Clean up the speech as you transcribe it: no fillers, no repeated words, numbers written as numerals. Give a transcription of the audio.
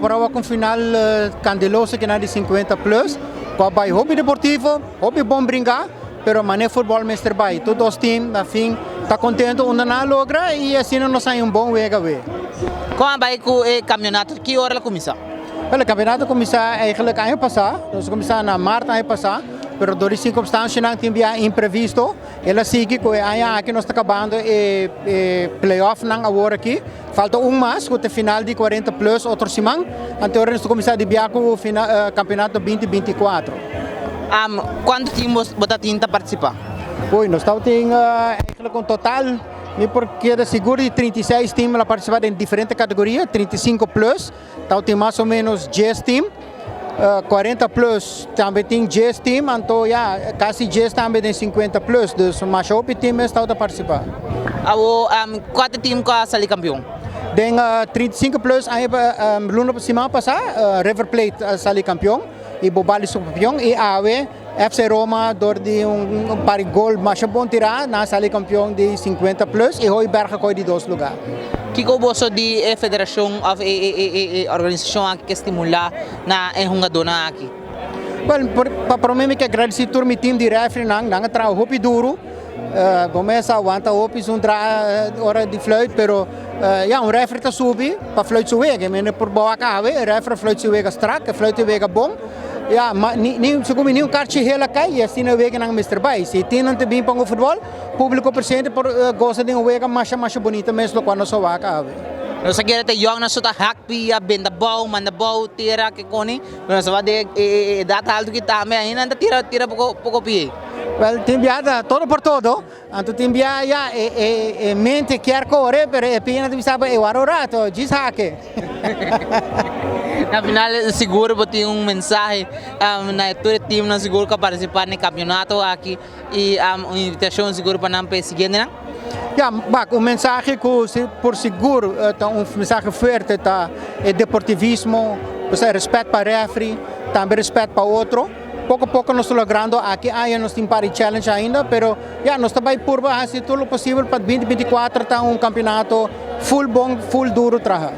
Bo por a wak un final candeloso kina di 50 plus. Cu a bay hopi deportivo, hopi bon bringa, pero mane futbol mester bay. Tur dos team na fin ta contento unda nan a logra y asina nos hay un bon wega we. Con a bay cu e campeonato? Ki ora el a cuminsa? Wel, e campeonato a cuminsa eigenlijk aña pasa. Nos a cuminsa na maart aña pasa, pero door di circumstancianan tin bia imprevisto, el a sigui cu e aña aki nos ta cabando e playoffnan awor aki. Falta un mas cu ta final di 40 plus otro siman. Anto ora nos ta cuminsa di bia cu campeonato 2024. Cuanto team bo ta tin ta participa? Uy, nos ta tin eigenlijk un total, mi por keda sigur di 36 team la participa den diferente categoria, 35 plus. Ta tin mas o menos 10 team. 40 plus tambe tin 10 team, anto ya, casi 10 tambe den 50 plus. Dus mas hopi team mes ta participa. Awo, cuanto team cu a sali campeon? Den 35 plus, aña, luna siman pasa, River Plate a sali campeon y Bobali subcampeon y awe FC Roma door di un par di gol mas bon tira, nan a sali campeon di 50 plus y Hooiberg a coy di dos lugar. Kico boso di e federacion of e organisacion aki cu stimula na e hungadornan aki? Well, pa prome mi kier agradeci tur mi team di referee nan, nan a traha hopi duro. Gomez a aguanta hopi zundra ora di fluit, pero ja, un referee ta subi pa fluit su wega. Mi por bawa awe, e referee fluit su wega strak, e fluit e wega bon. Ja, ma ni, ni, segun mi, ni un kaartje geel a cay y asina wega nan mester bay. Si team nan ta bin pa un futbol, publico presente por goza di un wega masha masha bonita mes locual nos a wak awe. Nos a kere ta yong nos ta hak pia, benta bou, manda bou, tira ke koni, pero nos a wak den e edad alto ki tambe ainda nan ta tira tira poko poko pia. Wel, tin bia ta todo por todo, anto tin bia ya e mente kier core, pero e pia nan ta bisa bo e wara un rato, djis hake. Na final sigur bo tin un mensahe na tur e teamnan sigur ku a partisipá na e kampionato aki i un invitashon sigur pa nan pa e siguientenan. Ya, bak, un mensahe ku por sigur ta un mensahe fuerte ta e deportivismo, osea respet pa refri, tambe respet pa otro. Poko poko nos ta logrando aki, aña nos tin par di challenge ainda, pero ya, nos ta bai purba hasi tur lo posibel pa 2024 ta un kampionato full bon, full duro traha.